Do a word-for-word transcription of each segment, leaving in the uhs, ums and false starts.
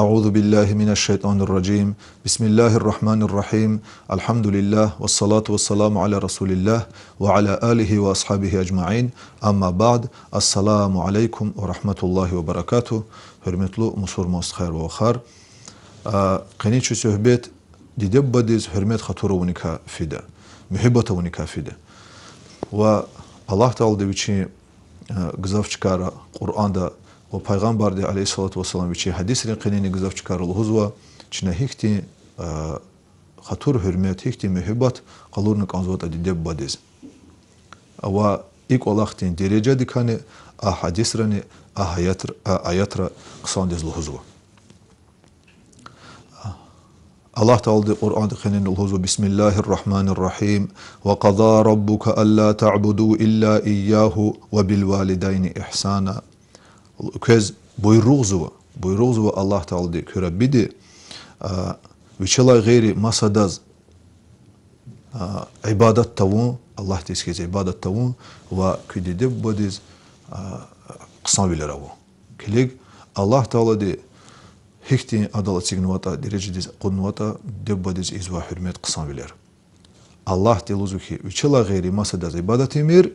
أعوذ بالله من الشيطان الرجيم. بسم الله الرحمن الرحيم. الحمد لله والصلاة والسلام على رسول الله وعلى آله وأصحابه أجمعين. أما بعد. السلام عليكم ورحمة الله وبركاته. Гьуьрметлу мусурман стхаяр ва вахар. А, къенин чи суьгьбет диде-бубадиз гьуьрмет-хатур авуникай фида, муьгьуьббат авуникай фида. Ва Аллагь Таалади Вичин, а, гзаф чкайра Къуръанда ва Пайгъамбарди, عليه الصلاة والسلام, вичин гьадисрин къенени гзаф чкайра лугьузва, чна гьихьтин, а, хатур-гьуьрмет, гьихьтин муьгьуьббат къалурна кӀанзаватӀа диде-бубадиз. Ва и кӀвалахдин дережадикайни а гьадисрани, а аятр-, а аятра хъсандиз лугьузва. Аллагь Таалади Къуръандин къенени лугьузва: بسم الله الرحمن الرحيم. وقضى ربك ألا تعبدوا إلا إياه وبالوالدين إحسانا. Квез буйругъзава, буйругъзава Аллагь Таалади, куь Раббиди, а, вичелай гъейри масадаз, а, ибадат тавун, Аллагьдиз хьиз ибадат тавун ва куь диде-бубадиз, а, хъсанвилер авун. Килиг, Аллагь Таалади гьихьтин адал эцигнаватӀа, дережадиз акъуднаватӀа диде-бубадиз ийизвай гьуьрмет, хъсанвилер. Аллагьди лугьузва хьи, вичелай гъейри масадаз ибадат ийимир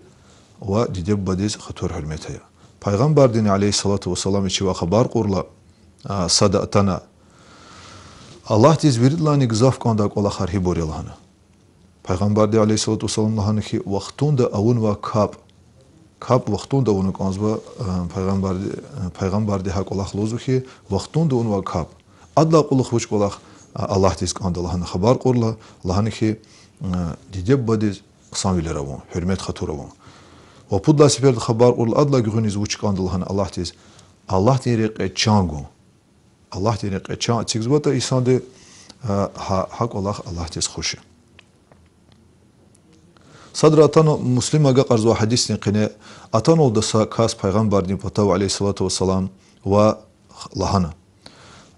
ва диде-бубадиз хатур-гьуьрмет ая. Пайгъамбардини, عليه الصلاة والسلام, вичивай хабар кьурла, а, сада атана, Аллагьдиз виридалайни гзаф кӀандай кӀвалахар гьибур я лагьана. Пайгъамбарди, عليه الصلاة والسلام, лагьана хьи, вахтунда авунвай капӀ. КапӀ вахтунда авуна кӀанзава, э, пайгъамбарди, э, пайгъамбарди гьа кӀвалах лугьузва хьи, вахтунда авунвай капӀ. Адалай кьулухъ вуч кӀвалах, э, Аллагьдиз кӀанда лагьана хабар кьурла, лагьана хьи, э, диде-бубадиз хъсанвилер авун, гьуьрмет-хатур авун. Ва пуд лагьай сеферда хабар кьурла, адалай гуьгъуьниз вуч кӀанда лагьана Аллагьдиз, Аллагьдин рекье чан гун. Аллагьдин рекье чан эцигзаватӀа инсанди, э, гьа, гьа кӀвалах Аллагьдиз хуш я. Садра атана Муслима агакьарзавай гьадисдин къене, атанвалда са кас Пайгъамбардин патав, عليه الصلاة والسلام, ва лагьана: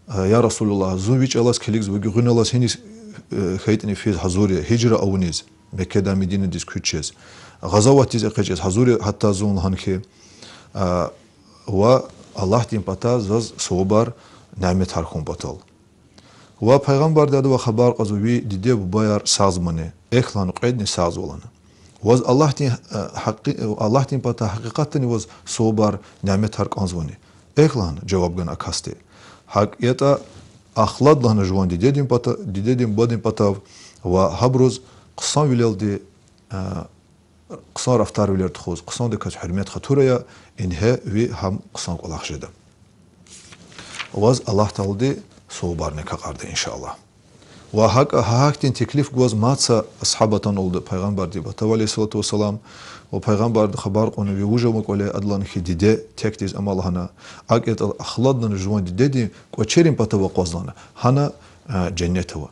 Э, я Расулуллагь, зун ви чӀалаз килигзава, гуьгъуьналлаз гьиниз, э, хьайитӀани физ гьазур я, гьижра авуниз, Меккедай Мединадиз куьч жез, гъазаватдиз экъечӀиз гьазур я гьатта зун лагьана хьи, э, ва Аллагьдин патай заз савабар, няметар хьун патал. Ва Пайгъамбарди адавай хабар кьазва: ви диде-бубаяр сагъзамани? Эхь лагьана, кьведни сагъзава лагьана. Ваз Аллагьдин, э, гьакъи-, Аллагьдин патай гьакъикъатдани ваз савабар, няметар кӀанзавани? Эхь лагьана жаваб гана а касди. ГьакӀ ятӀа, ахлад лагьана жуван дидедин пата-, дидедин, бубадин патав ва гьабуруз хъсанвилелди, э, хъсан рафтарвилер тухуз, хъсандаказ гьуьрмет-хатур ая, ингье ви гьам хъсан кӀвалах жеда. Ваз Аллагь Таалади савабарни какьарда, إن شاء الله. Ва гьакӀа, гьа гьахьтин теклиф гваз мад са асгьаб атанвалда Пайгъамбардин патав, عليه الصلاة والسلام, ва Пайгъамбарди хабар кьуна: ви вуж ама кӀвале? Ада лагьана хьи: диде, текдиз ама лагьана. АкӀ ятӀа, ахлад лагьана жуван дидедин кӀвачерин патав акъваз лагьана. Гьана, э, женнет ава.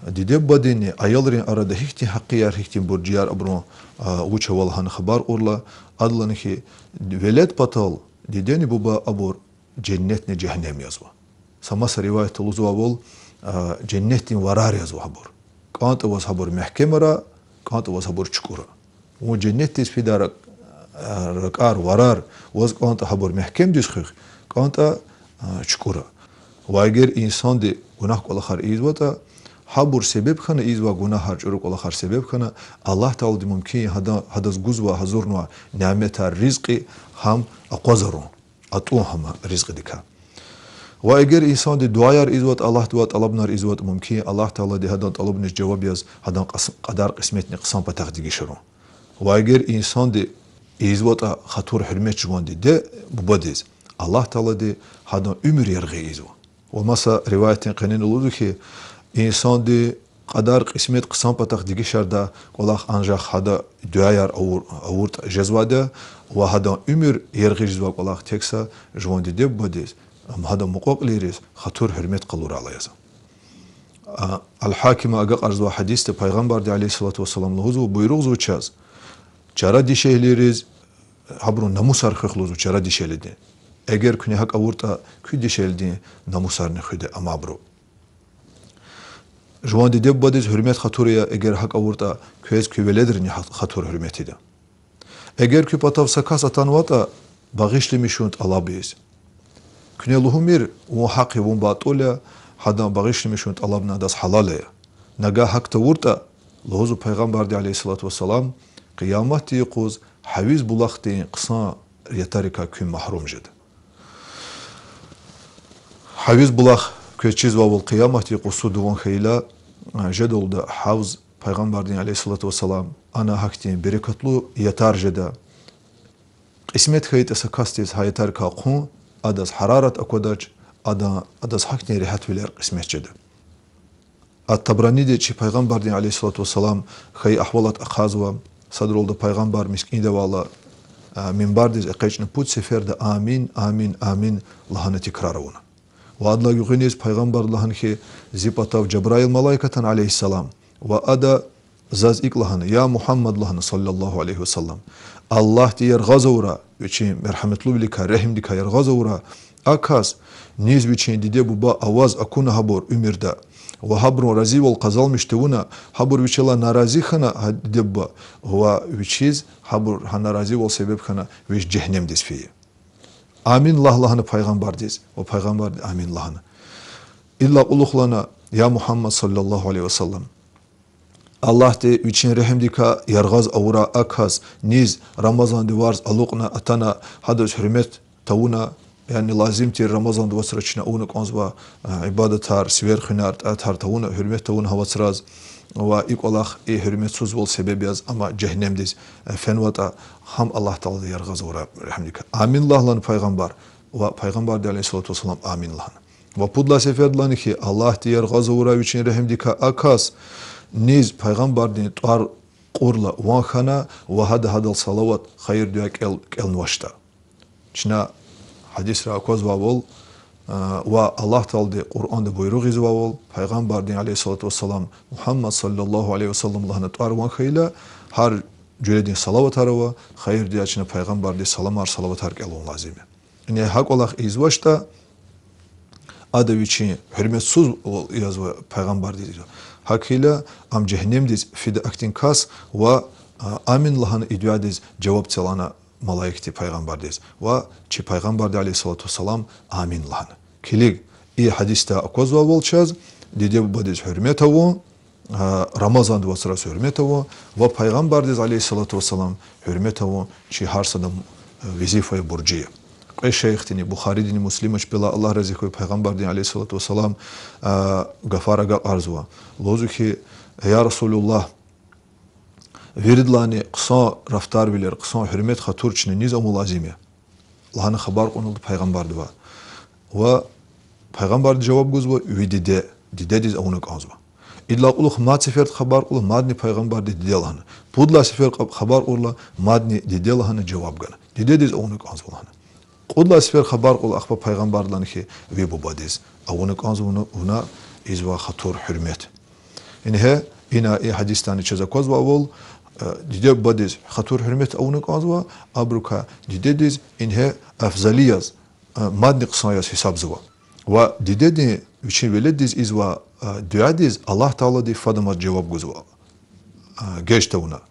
Диде-бубадинни аялрин арада гьихьтин гьакъияр, гьихьтин буржияр, абурун, а, вуч ава лагьана хабар кьурла, ада лагьана хьи, велед патал дидени буба абур женнетни жегьеннем язва. Са маса риваятда лугьузвайвал, а, женнетдин варар язва гьабур. КӀантӀа аваз гьабур мягькемара, кӀантӀа аваз гьабур чукӀура. Вун женнетдиз фидай рак-, а, ракӀар, варар, ваз кӀантӀа гьабур мягькемдиз хуьх, кӀантӀа, а, чукӀура. Ва эгер инсанди гунагь кӀвалахар ийизватӀа, гьабур себеб хьана, ийизвай гунагьар, чӀуру кӀвалахар себеб хьана, Аллагь Таалади мумкин я гьада-, гьадаз гузвай, гьазурнавай няметар, ризкьи гьам акъвазарун, атӀун гьам ризкьидикай. Ва эгер инсанди дуьаяр ийизватӀа, Аллагьдивай тӀалабунар ийизватӀа, мумкин я Аллагь Таалади гьадан тӀалабуниз жаваб яз, гьадан къас-, кьадар-кьисметни хъсан патахъ дегишарун. Ва эгер инсанди ийизватӀа хатур-гьуьрмет жуван диде-бубадиз, Аллагь Таалади гьадан уьмуьр яргъи ийизва. Ва маса риваятдин къенени лугьузва хьи, инсанди кьадар-кьисмет хъсан патахъ дегишардай кӀвалах анжах гьада дуьаяр авур-, авуртӀа жезвайди я, ва гьадан уьмуьр яргъи жезвай кӀвалах тек са жуван диде-бубадиз, ам гьадан мукьва-кьилийриз хатур-гьуьрмет къалурайла язва. А, Ал-Гьакима агакьарзавай гьадисда Пайгъамбарди, عليه الصلاة والسلام, лугьузва, буйругъзава чаз: Чара дишегьлийриз гьабурун намусар хуьх лугьузва чара дишегьлидин. Эгер куьне гьакӀ авуртӀа, куь дишегьлидин намусарни хуьда амайбуру. Жуван диде-бубадиз гьуьрмет-хатур ая, эгер гьакӀ авуртӀа, квез куь веледрини хат-, хатур-гьуьрмет ийида. Эгер куь патав са кас атанватӀа, багъишламишун тӀалаб ийиз. Куьне лугьумир, вун гьахъ я, вун батӀул я, гьадан багъишламишун тӀалабна адаз гьалал ая. Нагагь гьакӀ тавуртӀа, лугьузва Пайгъамбарди, عليه الصلاة والسلام, Къияматдин юкъуз гьавиз булахдин хъсан ятарикай куьн магьрум жеда. Гьавиз булах квез чизвайвал, Къияматдин юкъуз суд-дуван хьайила, жеда лугьуда гьавз Пайгъамбардин, عليه الصلاة والسلام, ана гьахьтин берекатлу ятар жеда. Кьисмет хьайитӀа са касдиз гьа ятарикай хъун, адаз гьарарат аквадач, адан, адаз гьахьтин регьятвилер кьисмет жеда. Ат-Табраниди чи Пайгъамбардин, عليه الصلاة والسلام, хьайи агьвалат ахъазва, садралда Пайгъамбар мискӀинда авайла, а, минбардиз экъечӀна пуд сеферда амин, амин, амин лагьана тикрар авуна. Ва адалай гуьгъуьниз Пайгъамбарди лагьана хьи, зи патав Жабраил малаик атана, عليه السلام, ва ада заз икӀ лагьана, я Мугьаммад лагьана, صلى الله عليه وسلم, Аллагьди яргъаз авурай, вичин мергьяматлувиликай, регьимдикай яргъаз авурай а кас, низ вичин диде-буба аваз акуна гьабур уьмуьрда, ва гьабурун разивал къазанмиш тавуна, гьабур вичелай нарази хьана гьа диде-буба, ва вичиз гьабур гьа наразивал себеб хьана вич жегьеннемдиз фейи. Амин лагь лагьана Пайгъамбардиз, ва Пайгъамбарди амин лагьана. Идалай кьулухъ лагьана, я Мугьаммад, صلى الله عليه وسلم, Аллагьди вичин регьимдикай яргъаз авурай а кас, низ Рамазандин варз алукьна атана, гьадаз гьуьрмет тавуна, яни лазим тир Рамазандин вацра чна авуна кӀанзавай, а, ибадатар, сивер хуьнар, тӀатар тавуна, гьуьрмет тавуна гьа вацраз, ва и кӀвалах, и гьуьрметсузвал себеб яз ама жегьеннемдиз, а, фенватӀа, гьам Аллагь Таалади яргъаз авурай регьимдикай. Амин лагь лагьана Пайгъамбар, ва Пайгъамбарди, عليه الصلاة والسلام, амин лагьана. Ва пуд лагьай сеферда лагьана хьи, Аллагьди яргъаз авурай вичин регьимдикай а кас, низ Пайгъамбардин тӀвар кьурла ван хьана ва гьада гьадал салават, хайир-дуьа кӀел-, кӀелнавачтӀа. Чна гьадисра аквазвайвал, а, ва Аллагь Таалади Къуръанда буйругъ ийизвайвал, Пайгъамбардин, عليه الصلاة والسلام, Мугьаммад, صلى الله عليه وسلم, лагьана тӀвар ван хьайила, гьар жуьредин салаватар ава, хайир-дуьа чна Пайгъамбардиз саламар, салаватар кӀелун лазим я. Яни гьа кӀвалах ийизвачтӀа, ада вичин гьуьрметсузвал язва Пайгъамбардиз. ГьакӀ хьайила, ам жегьеннемдиз фида ахьтин кас ва, а, амин лагьана и дуьадиз жаваб це лагьана малаикди Пайгъамбардиз. Ва чи Пайгъамбарди, عليه الصلاة والسلام, амин лагьана. Килиг, и гьадисда аквазвайвал чаз, диде-бубадиз гьуьрмет авун, а, Рамазандин вацраз гьуьрмет авун ва Пайгъамбардиз, عليه الصلاة والسلام, гьуьрмет авун чи гьар садан, а, везифа я, буржи я. Кьве шейхдини, Бухаридини, Муслима чпелай, Аллагь рази хьуй, Пайгъамбардин, عليه الصلاة والسلام, а, гафар агакьарзава. Лугьузва хьи, я رسول الله, виридалайни хъсан рафтарвилер, хъсан гьуьрмет-хатур чна низ авун лазим я? Лагьана хабар кьуналда Пайгъамбардивай. Ва Пайгъамбарди жаваб гузва: ви диде, дидедиз авуна кӀанзава. Идалай кьулухъ мад сеферда хабар кьурла, мадни Пайгъамбарди диде лагьана. Пуд лагьай сефер кьаб-, хабар кьурла, мадни диде лагьана жаваб гана. Дидедиз авуна кӀанзава лагьана. Кьуд лагьай сефер хабар кьурла, ахпа Пайгъамбарди лагьана хьи, ви бубадиз авуна кӀанзава вуна, вуна ийизвай хатур-гьуьрмет. Ингье, ина и гьадисдани чаз аквазвайвал, э, диде-бубадиз хатур-гьуьрмет авуна кӀанзава, абурукай дидедиз ингье афзали яз, э, мадни хъсан яз гьисабзава. Ва дидедин вичин веледдиз ийизвай, э, дуьадиз Аллагь Таалади фадамаз жаваб гузва, э, геж тавуна.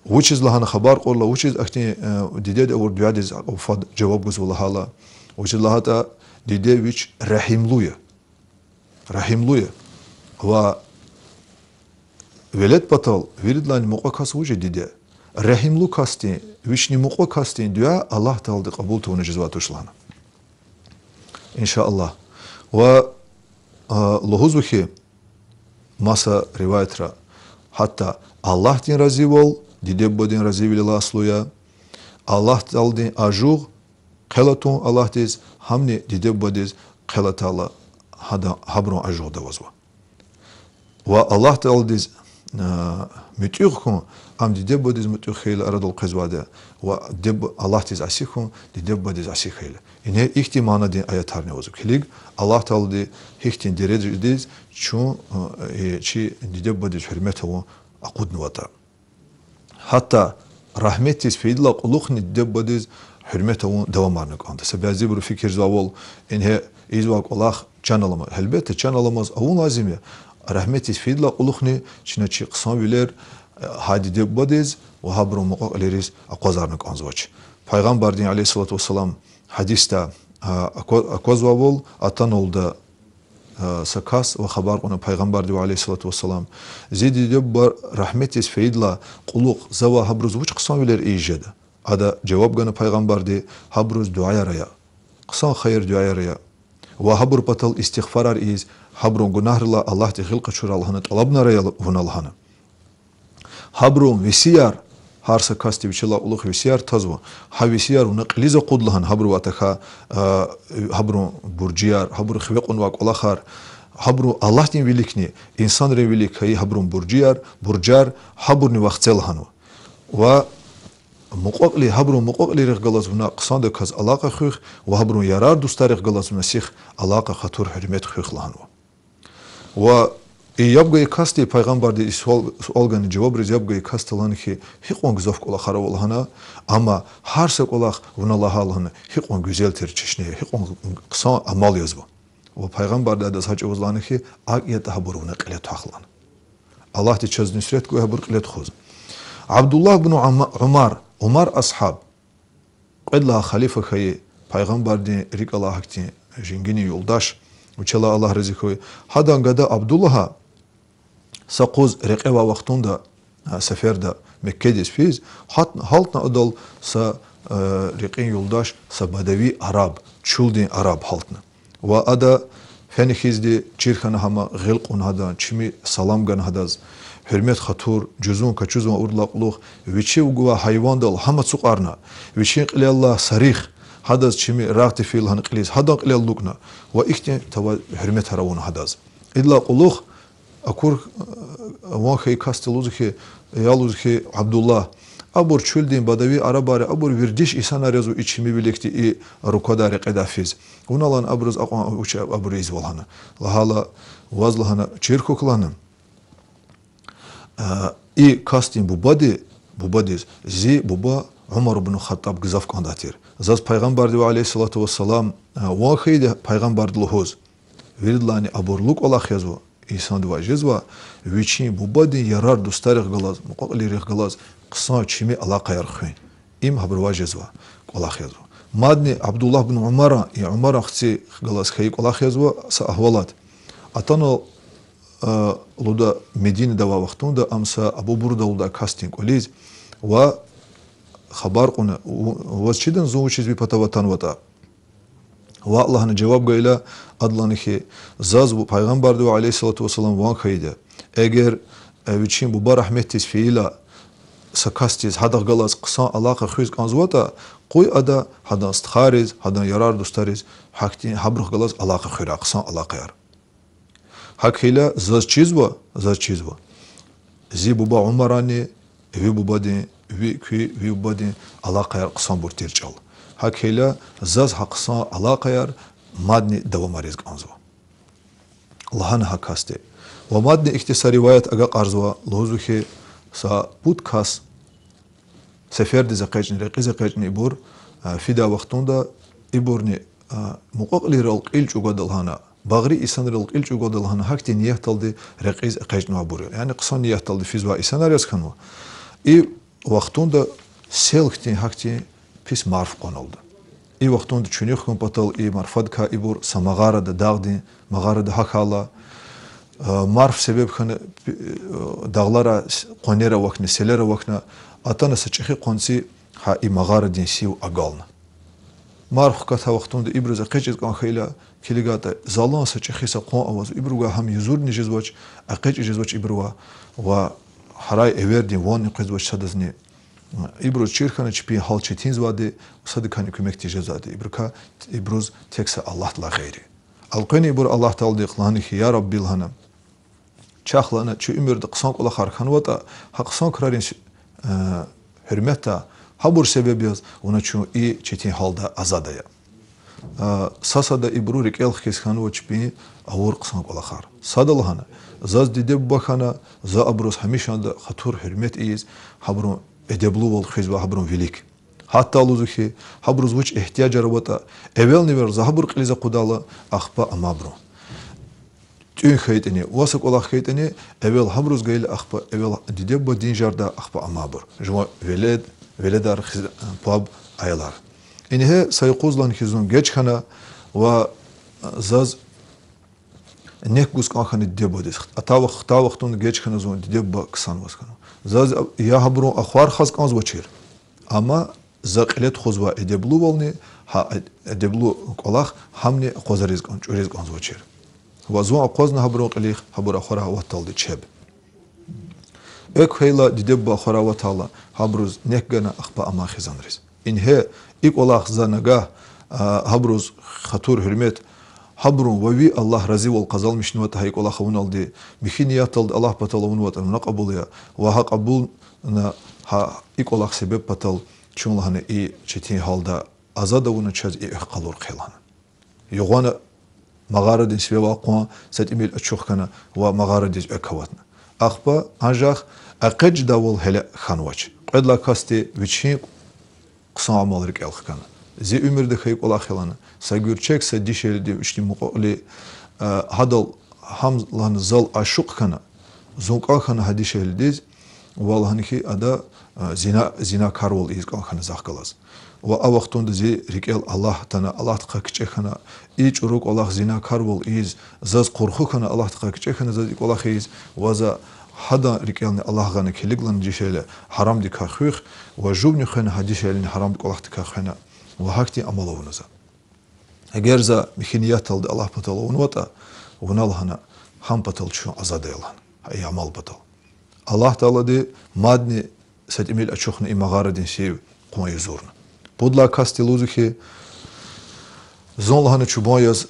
Вучиз лагьана хабар кьурла, вучиз ахьтин, э, дидеди авур дуьадиз фад жаваб гузва лагьайла, вучиз лагьайтӀа диде вич регьимлу я. Регьимлу я. Ва велед патал виридалайни мукьва кас вуж я? Диде. Регьимлу касдин, вични мукьва касдин дуьа Аллагь Таалади кьабул тавуна жезвай туш лагьана. إن شاء الله. Ва, а, лугьузва хьи, маса риваятра, гьатта Аллагьдин разивал диде-бубадин разивилелай аслу я, Аллагь Тааладин ажугъ хъел атун Аллагьдиз, гьамни диде-бубадиз хъел атайла, гьада-, гьабурун ажугъда авазва. Ва Аллагь Тааладиз, а, муьтӀуьгъ хьун, ам диде-бубадиз муьтӀуьгъ хьайила арадал къвезвайди я, ва диде-бу-, Аллагьдиз аси хьун, диде-бубадиз аси хьайила. Ингье ихьтин манадин аятарни авазва. Килиг, Аллагь Таалади гьихьтин дережадиз чун, а, э, чи диде-бубадиз гьуьрмет авун акъуднаватӀа. Гьатта рагьметдиз фейидалай кьулухъни диде-бубадиз гьуьрмет авун давамарна кӀанда. Са бязибуру фикирзавайвал, ингье ийизвай кӀвалах чан аламаз. Гьелбетда, чан аламаз авун лазим я. Рагьметдиз фейидалай кьулухъни чна чи хъсанвилер, э, гьа диде-бубадиз ва гьабурун мукьва-кьилийриз акъвазарна кӀанзавач. Пайгъамбардин, عليه الصلاة والسلام, гьадисда, а, аква-, аквазвайвал, атана лугьуда, а, са кас ва хабар кьуна Пайгъамбардивай, عليه الصلاة والسلام: зи диде-буба рагьметдиз фейидалай кьулухъ за ва гьабуруз вуч хъсанвилер ийиз жеда? Ада жаваб гана Пайгъамбарди: гьабуруз дуьаяр ая, хъсан хайир дуьаяр ая, ва гьабур патал истигъфарар ийиз, гьабурун гунагьрилай Аллагьди гъил къачурай лагьана тӀалабунар ая вуна лагьана. Гьабурун весияр, гьар са касди вичелай кьулухъ весияр тазва, гьа весияр вуна кьилиз акъуд лагьана, гьабурувай тахьай, а, гьабурун буржияр, гьабуру хиве кьунвай кӀвалахар, гьабуру Аллагьдин виликни инсанрин вилик хьайи гьабурун буржияр, буржар, гьабурни вахце лагьанва. Ва мукьва-кьили, гьабурун мукьва-кьилийрихъ галаз вуна хъсандаказ алакъа хуьх, ва гьабурун ярар-дустарихъ галаз вуна сих алакъа, хатур, гьуьрмет хуьх лагьанва. Ва и яб гайи касди Пайгъамбарди и суал, суал гана жавабриз яб гайи касди лагьана хьи, гьикьван гзаф кӀвалахар ава лагьана, амма гьар са кӀвалах вуна лагьай лагьана, гьикьван гуьзел тир чешне я, гьикьван хъсан амал язва. Ва Пайгъамбарди адаз гьа чӀавуз лагьана хьи, акӀ ятӀа гьабур вуна кьиле твах лагьана. Аллагьди чаз нуьсрет гуй гьабур кьиле тухуз. Абдуллагь бну Ама-, Умар, Умар асгьаб, кьвед лагьай халифа хьайи, Пайгъамбардин рикӀ алай гьахьтин женгинин юлдаш, вичелай Аллагь рази хьуй, гьадан гада Абдуллагьа са къуз рекье авай вахтунда, а, сеферда Меккедиз физ, гьат-, гьалтна адал са, а, рекьин юлдаш, са бадави араб, чуьлдин араб гьалтна. Ва ада фена хьизди чир хьана гьам, гъил кьуна гьадан, чими салам гана гьадаз, гьуьрмет-хатур, жузун-качузун авурдалай кьулухъ, вичив гвай гьайвандал гьам ацукьарна, вичин кьилелай са рих, гьадаз чими рагъ тефин лагьана кьилиз, гьадан кьилел алукӀна ва ихьтин тавай гьуьрметар авуна гьадаз. Идалай кьулухъ акур, э, ван хьайи касди лугьузва хьи, я лугьузва хьи, Абдуллагь, абур чуьлдин бадави арабар я, абур вердиш инсанар язва и чими виликди и руквадай рекьедай физ. Вуна лагьана абуруз акьван вуч абур ийизва лагьана. Лагьайла, ваз лагьана чир хьухь лагьана. Э, и касдин бубади, бубадиз зи буба Умар ибн Хаттаб гзаф кӀандай тир. Заз Пайгъамбардивай, عليه الصلاة والسلام, э, ван хьайиди Пайгъамбарди лугьуз, виридалайни абурлу кӀвалах язва, инсандивай жезва, вичин бубадин ярар-дустарихъ галаз, мукьва-кьилийрихъ галаз хъсан чими алакъаяр хуьн. Им гьабурувай жезва, кӀвалах язва. Мадни Абдуллагь ибн Умаран, и Умаран хцихъ галаз хьайи кӀвалах язва са агьвалат. Атана, э, лугьуда Мединада авай вахтунда ам са Абу Бурда лугьудай касдин кӀвализ ва хабар кьуна, в-, ваз чидани зун вучиз ви патав атанватӀа? Ваъ лагьана жаваб гайила, ада лагьана хьи, заз ву-, Пайгъамбардивай, عليه الصلاة والسلام, ван хьайиди я: эгер, э, вичин буба рагьметдиз фейила, са касдиз гьадахъ галаз хъсан алакъа хуьз кӀанзаватӀа, къуй ада гьадан стхайриз, гьадан ярар-дустариз, гьахьтин гьабурухъ галаз алакъа хуьрай, хъсан алакъаяр. ГьакӀ хьайила заз чизва, заз чизва зи буба Умаранни ви бубадин, ви, куь, ви бубадин алакъаяр хъсанбур тир чӀал. ГьакӀ хьайила заз гьа хъсан алакъаяр мадни давамариз кӀанзава, лагьана гьа касди. Ва мадни ихьтин са риваят агакьарзава, лугьузва хьи, са пуд кас сефердиз экъечӀна, рекьиз экъечӀна ибур, а, фидай вахтунда ибурни, а, мукьва-кьилийрал кьил чӀугвада лагьана, багъри инсанрал кьил чӀугвада лагьана, гьахьтин ниятдалди рекьиз экъечӀнавайбур я. Яни хъсан ниятдалди физвай инсанар яз хьанва. И вахтунда сел хьтин гьахьтин пис марф къваналда. И вахтунда чуьнуьх хьун патал и марфадикай ибур са магъарада, дагъдин магъарада гьахьайла, а, марф себеб хьана, пи-, а, дагълара с-, къванер авахьна, селер авахьна, атана са чӀехи къванци гьа и магъарадин сив агална. Марф хкатай вахтунда ибуруз экъечӀиз кӀан хьайила, килигайтӀа, залан са чӀехи са къван авазва, ибуругай гьам юзурни жезвач, экъечӀиз жезвач ибурувай, ва гьарай эвердин ванни къвезвач садазни. Ибуруз чир хьана чпин гьал четинзавайди, садакайни куьмекдиз жезвайди ибурукай, ибуруз тек са Аллагьдилай гъейри. Элкъвена ибур Аллагь Тааладихъ, лагьана хьи, я Рабби, лагьана, чахъ, лагьана, чи уьмуьрда хъсан кӀвалахар хьанватӀа, гьа хъсан крарин с-, э, гьуьрметдай, гьабур себеб яз вуна чун и четин гьалдай азад ая. Э, са-сада ибуру рикӀел хкиз хьанва чпин авур хъсан кӀвалахар. Сада, лагьана, заз диде-буба хьана, за абуруз гьамишанда хатур-гьуьрмет ийиз, гьабурун эдеблувал хуьзва гьабурун вилик. Гьатта лугьузва хьи, гьабуруз вуч игьтияжар аватӀа, эвелни-эвел за гьабур кьилиз акъудайла, ахпа амайбурун. ТӀуьн хьайитӀани, ва са кӀвалах хьайитӀани, эвел гьабуруз гайила, ахпа эвел диде-буба динжарда, ахпа амайбур. Жуван велед, веледар, хиз-, паб, аялар. Ингье са юкъуз лагьана хьи, зун геж хьана ва заз нек гуз кӀан хьана диде-бубадиз. Атай вах-, атай вахтунда геж хьана зун, диде-буба ксанваз хьана. Заз я гьабурун ахвар хаз кӀанзавачир, амма за кьиле тухузвай эдеблувални, гьа эд-, эдеблу кӀвалах гьамни акъвазариз кӀан-, чӀуриз кӀанзавачир. Ва зун акъвазна гьабурун кьилихъ, гьабур ахварай аватдалди чеб. Экв хьайила, диде-буба ахварай аватайла, гьабуруз нек гана, ахпа амай хизанриз. Ингье, и кӀвалах за нагагь, а, гьабуруз хатур-гьуьрмет, гьабурун ва ви Аллагь разивал къазанмишнаватӀа, гьа и кӀвалах авуналди, михьи ниятдалди Аллагь патал авунватӀа, вуна кьабул ая, ва гьа кьабулна, гьа и кӀвалах себеб патал чун лагьана и четин гьалда азад авуна, чаз и экв къалур хъия лагьана. Югъвана магъарадин сиве авай къван са тӀимил ачух хьана ва магъарадиз экв аватна. Ахпа анжах экъечӀдайвал гьеле хьанвач. Кьвед лагьай касди вичин хъсан амал рикӀел хкана. Зи уьмуьрда хьайи кӀвалах я лагьана, са гуьрчег са дишегьлиди вични мукьва-кьили, а, гьадал гьам лагьана зал ашукь хьана, зун кӀан хьана гьа дишегьлидиз, ва лагьана хьи, ада, а, зина, зинакарвал ийиз кӀан хьана захъ галаз. Ва а вахтунда зи рикӀел Аллагь атана, Аллагьдихъай кичӀе хьана, и чӀуру кӀвалах зинакарвал ийиз, заз къурху хьана, Аллагьдихъай кичӀе хьана заз и кӀвалах ийиз, ва за гьадан рикӀелни Аллагь гъана килиг лагьана дишегьли гьарамдикай хуьх, ва жувни хвена гьа дишегьлини гьарам кӀвалахдикай хвена, ва гьахьтин амал авуна за. Эгер за михьи ниятдалди Аллагь патал авунватӀа, вуна лагьана, гьам патал чун азад ая лагьана, гьа и амал патал. Аллагь Таалади мадни са тӀимил ачухна и магъарадин сив къван юзурна. Пуд лагьай касди лугьузва хьи, зун лагьана чубан яз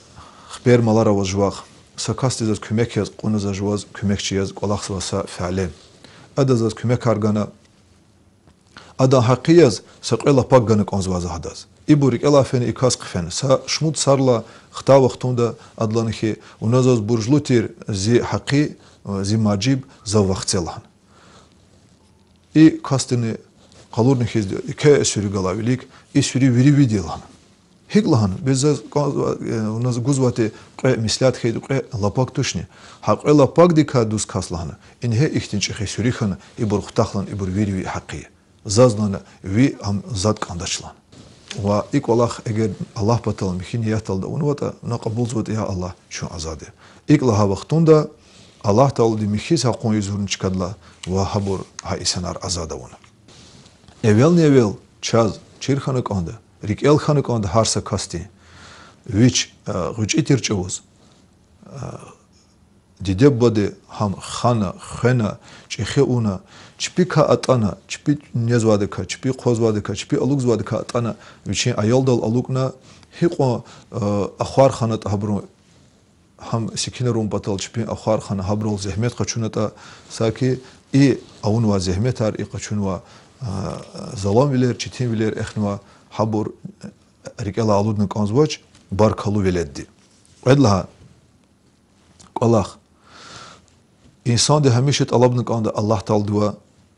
хипер-малар аваз жувахъ, са касди заз куьмек яз кьуна, за жуваз куьмекчи яз кӀвалахзавай са фяле. Ада заз куьмекар гана, адан гьакъи яз са кьве лапак гана кӀанзавай за гьадаз. Ибур рикӀелай фена, и кас хъфена. Са шумуд йисарилай хтай вахтунда ада лагьана хьи, вуна заз буржлу тир зи гьакъи, зи мажиб зав вахце лагьана. И касдини къалурна хьиз, еке суьруь галай вилик, и суьруь вири види лагьана. ГьикӀ лагьана, бес заз кӀанзава-, э, вуна заз гузвайди кьве, меслят хьайиди кьве лапак тушни? Гьа кьве лапакдикай дуз кас лагьана, ингье ихьтин чӀехи суьруь хьана, ибур хутахлан, ибур вири ви гьакъи я. Заз лагьана, ви ам зад кӀандач лагьана. Ва и кӀвалах эгер Аллагь патал михьи ниятдалди авунватӀа, вуна кьабулзаватӀа, я Аллагь, чун азад я. ИкӀ лагьай вахтунда Аллагь Таалади михьиз гьа къван юзурна чкадилай ва гьабур, гьа инсанар азад авуна. Эвелни-эвел чаз чир хьана кӀанда, рикӀел хьана кӀанда гьар са касдин, вич, э, гъвечӀи тир чӀавуз, э, диде-бубади гьам хана, хвена, чӀехи авуна, чпикай атӀана, чпи незвайдакай, чпи хъвазвайдакай, чпи алукӀзавайдакай атӀана, вичин аялдал алукӀна, гьикьван, э, ахвар ханатӀа гьабурун, гьам секин авун патал чпин ахвар хана, гьабурал зегьмет къачунатӀа, саки и авунвай зегьметар, и къачунвай, э, заланвилер, четинвилер эхнавай, гьабур рикӀелай алудна кӀанзавач, баркаллу веледди. Кьвед лагьай кӀвалах. Инсанди гьамиша тӀалабна кӀанда Аллагь Тааладивай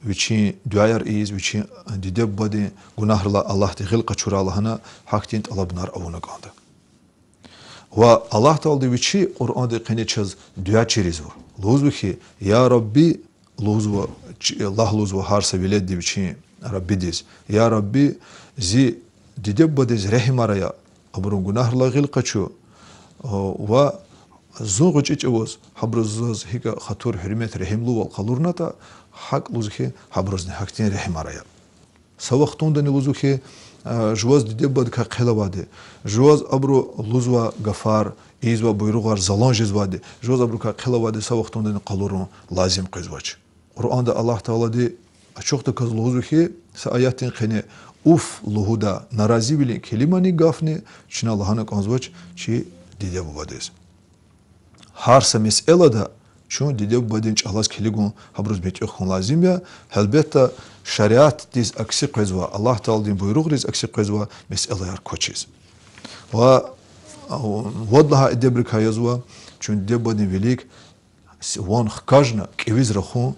вичин дуьаяр ийиз, вичин диде-бубадин гунагьрилай Аллагьди гъил къачурай лагьана, гьахьтин тӀалабунар авуна кӀанда. Ва Аллагь Таалади Вичи Къуръандин къене чаз дуьа чирзава. Лугьузва хьи, я Рабби, лугьузва, чи-, лагь лугьузва гьар са веледди вичин Раббидиз: я Рабби, зи диде-бубадиз регьимар ая, абурун гунагьрилай гъил къачу, ва зун гъвечӀи чӀавуз гьабуруз заз гьикӀ хатур, гьуьрмет, регьимлувал къалурнатӀа, гьакӀ лугьузва хьи, гьабурузни гьахьтин регьимар ая. Са вахтундани лугьузва хьи, жуваз диде-бубадикай хъел авайди, жуваз абуру лугьузвай гафар, ийизвай буйругъар залан жезвайди, жуваз абурукай хъел авайди са вахтундани къалурун лазим къвезвач. Къуръанда Аллагь Таалади ачухдаказ лугьузва хьи, са аятдин къене уф лугьудай, наразивилин келимани, гафни чна лагьана кӀанзавач чи диде-бубадиз. Гьар са месэлада чун диде-бубадин чӀалаз килигун, гьабуруз муьтӀуьгъ хьун лазим я, гьелбетда, шариатдиз акси къвезвай, Аллагь Тааладин буйругъриз акси къвезвай месэлаяр квачиз. Ва вад лагьай эдебрикай язва чун диде-бубадин вилик ван хкажна кӀевиз рахун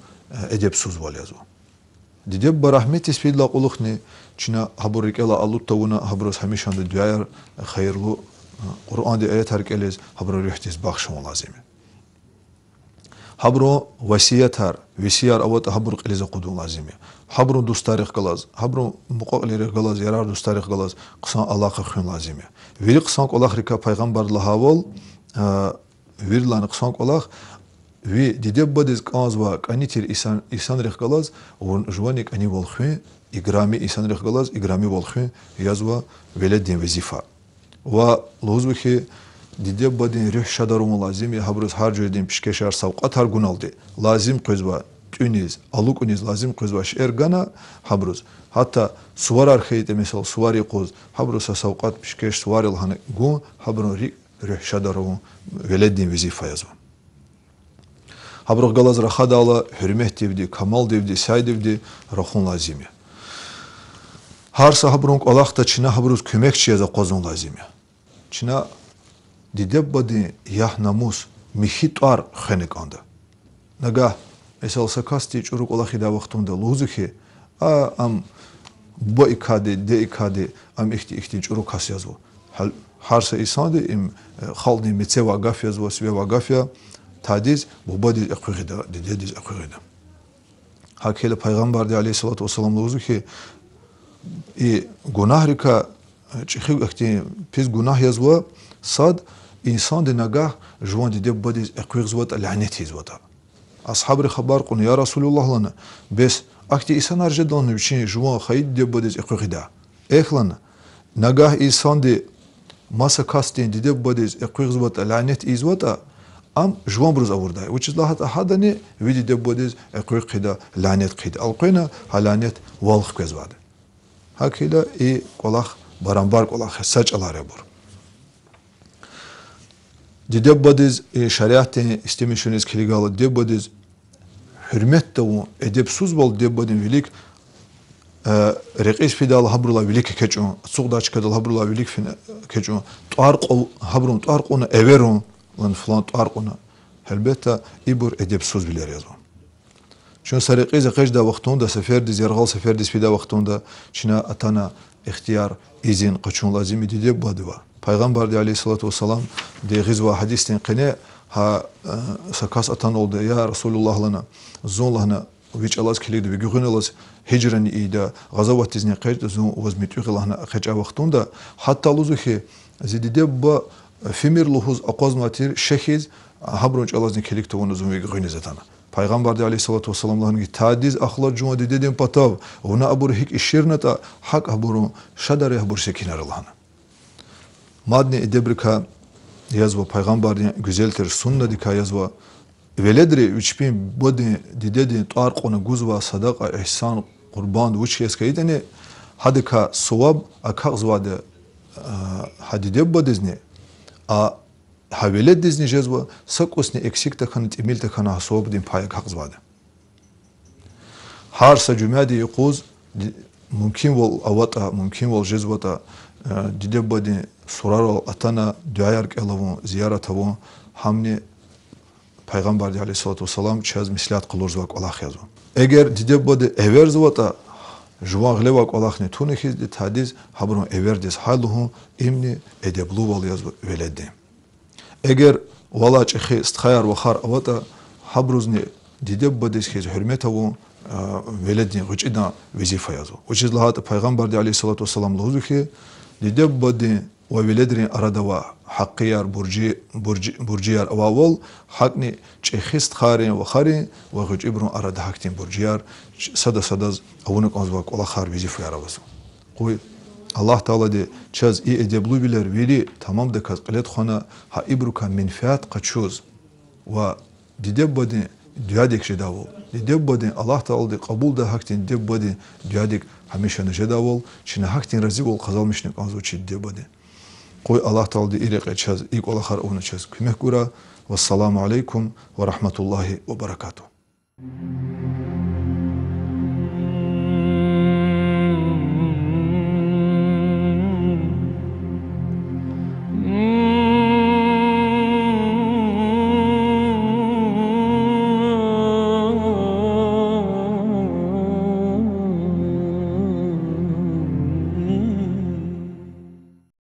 эдебсузвал язва. Диде-буба рагьметдиз фейидалай кьулухъни чна гьабур рикӀелай алуд тавуна, гьабуруз гьамишанда дуьаяр, хайирлу, э, Къуръандин аятар кӀелиз, гьабурун руьгьдиз бахш авун лазим я. Гьабурун васиятар, весияр аватӀа, гьабур кьилиз акъудун лазим я. Гьабурун дустарихъ галаз, гьабурун мукьва-кьилийрихъ галаз, ярар-дустарихъ галаз хъсан алакъа хуьн лазим я. Вири хъсан кӀвалахрикай Пайгъамбарди лагьайвал, а, виридалайни хъсан кӀвалах, ви диде-бубадиз кӀанзавай кӀани тир инсан, инсанрихъ галаз вун жувани кӀанивал хуьн, играми инсанрихъ галаз играмивал хуьн язва веледдин везифа. Ва лугьузва хьи, диде-бубадин руьгь шад авун лазим я, гьабуруз гьар жуьредин пишкешар, савкьватар гуналди, лазим къвезвай тӀуьниз, алукӀуниз лазим къвезвай шейэр гана гьабуруз. Гьатта суварар хьайитӀа, месела, сувар юкъуз, гьабуруз са савкьват, пишкеш, сувар я лагьана гун, гьабурун рикӀ, руьгь шад авун веледдин везифа язва. Гьабурухъ галаз рахадайла гьуьрметдивди, камалдивди, сайдивди рахун лазим я. Гьар са гьабурун кӀвалахда чна гьабуруз куьмекчи яз акъвазун лазим я. Чна диде-бубадин ягь-намус, михьи тӀвар хвена кӀанда. Нагагь, месела, са касди чӀуру кӀвалах ийидай вахтунда лугьузва хьи, а, ам буба икади, диде икади, ам ихьтин, ихьтин чӀуру кас язва. Гьал-, гьар са инсанди им, э, халкьдин мецевай гаф язва, сивевай гаф я, тадиз бубадиз экъуьгъ ийида, дидедиз экъуьгъ ийида. ГьакӀ хьайила Пайгъамбарди, عليه الصلاة والسلام, лугьузва хьи, и гунагьрикай, э, чӀехи ахьтин пис гунагь язва сад, инсанди нагагь жуван диде-бубадиз экъуьгъзаватӀа, лянет ийизватӀа. Асгьабри хабар кьуна: я Расулуллагь, лана, бес ахьтин инсанар жеда, лана, вичин жуван хайи диде-бубадиз экъуьгъ ийидай? Эхь, лана, нагагь инсанди маса касдин диде-бубадиз экъуьгъзаватӀа, лянет ийизватӀа, ам жуванбуруз авурдай. Вучиз лагьайтӀа гьадани ви диде-бубадиз экъуьгъ хъийида, лянет хъийида. Элкъвена гьа лянет вал хквезвайди. ГьакӀ хьайила и кӀвалах барамбар кӀвалах я, са чӀалар я абур. Диде-бубадиз, э, шариатдин истемишуниз килигайла, диде-бубадиз гьуьрмет тавун, эдебсузвал диде-бубадин вилик, э, рекьиз фидайла гьабурулай вилик экечӀун, ацукьдай чкадал гьабурулай вилик фин-, экечӀун, тӀвар кьу-, гьабурун тӀвар кьуна эверун, лана, флан тӀвар кьуна. Гьелбетда, ибур эдебсузвилер язва. Чун са рекьиз экъечӀдай вахтунда, сефердиз, яргъал сефердиз фидай вахтунда, чна атана ихтияр, изин къачун лазим я диде-бубадивай. Пайгъамбарди, عليه الصلاة والسلام, ди гъизвай гьадисдин къене гьа, э, са кас атаналда: я Расулуллагь, лана, зун, лагьана, ви чӀалаз килигда, ви гуьгъуьналлаз гьижрани ийида, гъазаватдизни экъечӀда, зун ваз муьтӀуьгъ я лагьана экъечӀай вахтунда, гьатта лугьузва хьи, зи диде-буба фимир лугьуз акъвазнавай тир шехьиз, гьабурун чӀалазни килиг тавуна зун ви гуьгъуьниз атана. Пайгъамбарди, عليه الصلاة والسلام, лагьана хьи, тадиз ахлад жуван дидедин патав, вуна абур гьикӀ иширнатӀа, гьакӀ абурун шадар я, абур секинар я лагьана. Мадни эдебрикай язва, Пайгъамбардин гуьзел тир суннадикай язва: веледри вич чпин бубадин, дидедин тӀвар кьуна гузвай садакьа, игьсан, къурбанд вуч яз хьайитӀани, гьадакай суваб акакьзавайди, а, гьа диде-бубадизни, а гьа веледдизни жезва, са кӀусни эксик тахьана, тӀимил тахьана гьа сувабдин пай акакьзавайди. Гьар са жуьмядин юкъуз ди-, мумкинвал аватӀа, мумкинвал жезватӀа, э, диде-бубадин сурарал атана, дуьаяр кӀел авун, зиярат авун, гьамни Пайгъамбарди, عليه الصلاة والسلام, чаз меслят къалурзавай кӀвалах язва. Эгер диде-бубади эверзаватӀа, жуван гъилевай кӀвалахни туна хьизди, тадиз гьабурун эвердиз гьай лугьун, имни эдеблувал язва веледдин. Эгер валай чӀехи стхаяр, вахар аватӀа, гьабурузни диде-бубадиз хьиз гьуьрмет авун, а, веледдин гъвечӀидан везифа язва. Вучиз лагьайтӀа Пайгъамбарди, عليه الصلاة والسلام, лугьузва хьи, диде-бубадин ва веледрин арада авай гьакъияр, буржи-, буржи-, буржияр авайвал, гьакӀни чӀехи стхайрин, вахарин ва гъвечӀибурун арада гьахьтин буржияр, ч-, сада садаз авуна кӀанзавай кӀвалахар, везифаяр авазва. Къуй Аллагь Таалади чаз и эдеблувилер вири тамамдаказ кьиле тухвана, гьа ибурукай менфят къачуз ва диде-бубадин дуьадик жедайвал, диде-бубадин, Аллагь Таалади кьабулдай гьахьтин диде-бубадин дуьадик гьамишанда жедайвал, чна гьахьтин разивал къазанмишна кӀанзава чи диде-бубадин. Къуй Аллагь Таалади и рекье чаз, и кӀвалахар авуна чаз куьмек гурай. والسلام عليكم ورحمة الله وبركاته.